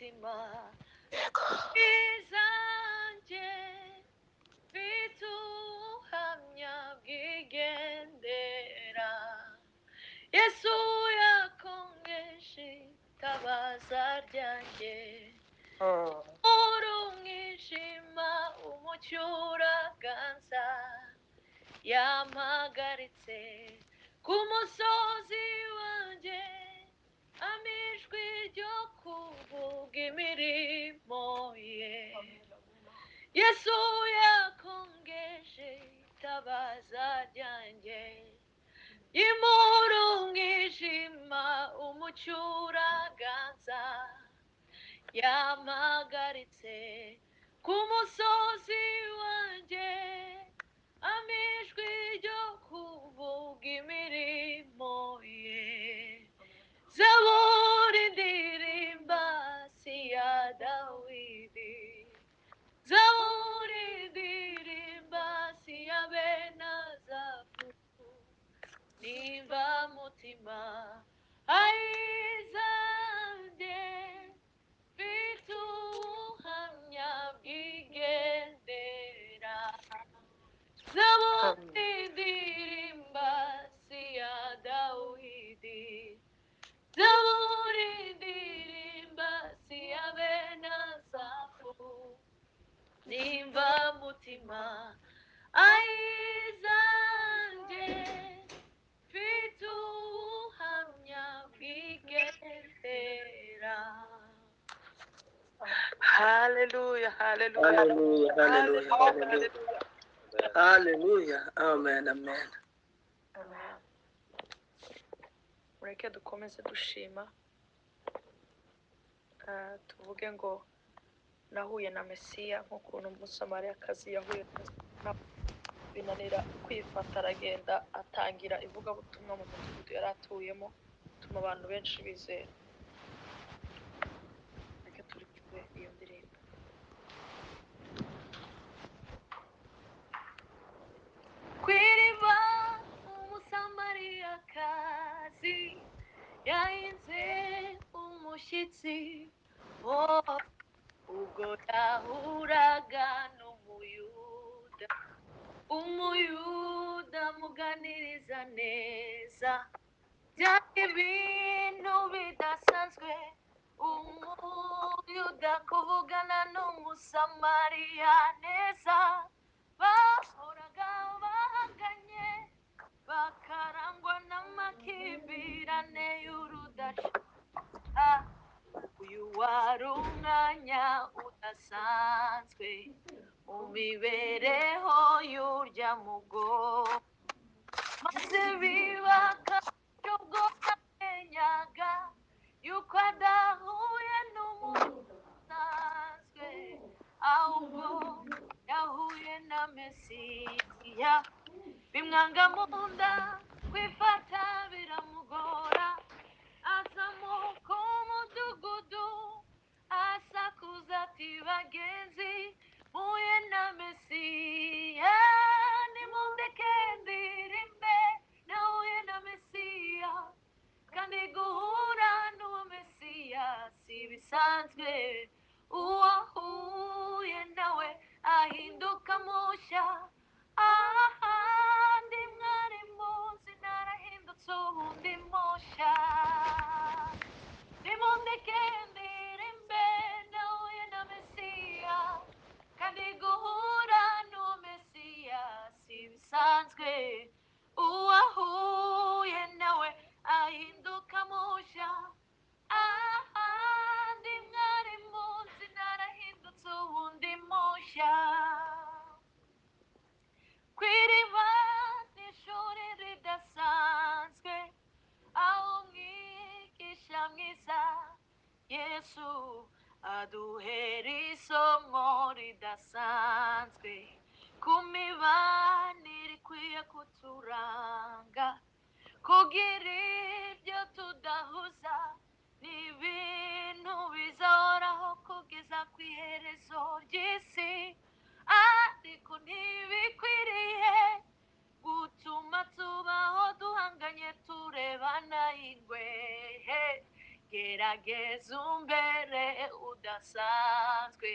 mutima izanjye mfite ubuhamya bwigendera. Yesu yakongeje itabaza ryanjye, uri umwijima umucyo uraganza, yampagaritse ku musozi wanjye, amijwi ryo kuvuga imirimo ye. Yesu yakongeje itabaza ryanjye, imuri umwijima umucyo uraganza, yampagaritse ku musozi wanjye, amijwi ryo kuvuga imirimo ye. Zaburi ndirimba si iya Dawidi, Zaburi ndirimba si iya bene Asafu, nimba mutima ayizanjye mfite ubuhamya bwigendera. Zaburi ndirimba si iya Dawidi, Zaburi ndirimba si iya bene Asafu, nimba mutima ayizanjye mfite ubuhamya bwigendera. Haleluya, haleluya. Hallelujah, hallelujah, hallelujah. Hallelujah. Amen, amen. Amen. Mureke dukomeze dushima, tuvuge ngo nahuye na Mesiya nk'ukuntu Umusamariyakazi yahuye na binanira kwifata, aragenda atangira ivugabutumwa mu mudugudu yari atuyemo, atuma abantu benshi bizera. Reka turirimbe iyo ndirimbo. Ku iriba Umusamariyakazi yahinze umushyitsi, oh, ubwo yahuraga n'Umuyuda, Umuyuda amuganiriza neza, byari ibintu bidasanzwe Umuyuda kuvugana n'Umusamariya neza. Bahoraga bahanganye, bakarangwa n'amakimbirane y'urudaca. Uyu wari umwanya udasanzwe mu mibereho y'urya mugore, maze biba akarusho ubwo yamenyaga yuko adahuye n'umuntu usanzwe, ahubwo yahuye na Mesiya. Bimwanga mu nda kwifata biramugora, azamuka umudugudu asakuza ati bagenzi mpuye na Mesiya, nimundeke ndirimbe nahuye na Mesiya. Kandi guhura n'uwo Mesiya si bisanzwe, uwahuye nawe ahinduka mushya. Ahandi mwari muzi narahindutse ubu ndi mushya, nimundeke ndirimbe nahuye na Mesiya. Kandi guhura n'uwo Mesiya si bisanzwe, uwahuye nawe ahinduka mushya. Ahandi mwari muzi narahindutse ubu ndi mushya. Ku iriba n'ishuri ridasanzwe, aho umwigisha mwiza Yesu aduhera isomo ridasanzwe ku mibanire ikwiye kuturanga, kugira ibyo tudahuza ni ibintu bizahoraho kugeza ku iherezo ry'isi, ariko ntibikwiriye gutuma tubaho duhanganye turebana ingwe. Gerageza umbere udasanzwe,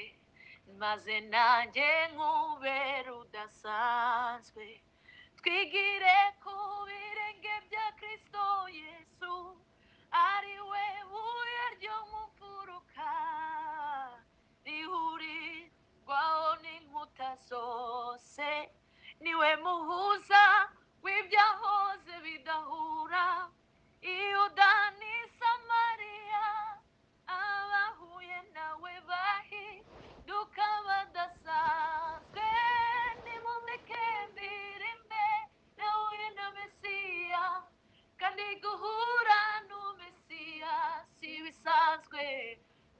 maze nanjye nkubere udasanzwe. Twigire ku birenge bya Kristo Yesu, ari we buye ryo mu mfuruka rihurirwaho n'inkuta zose. Niwe muhuza w'ibyahoze bidahura, Yuda ni Samariya, abahuye nawe bahinduka badasanzwe. Nimumureke ndirimbe, nahuye na Mesiya, kandi guhura n'Umesiya si ibisanzwe.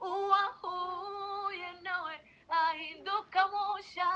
Uwahuye nawe ahinduka mushya.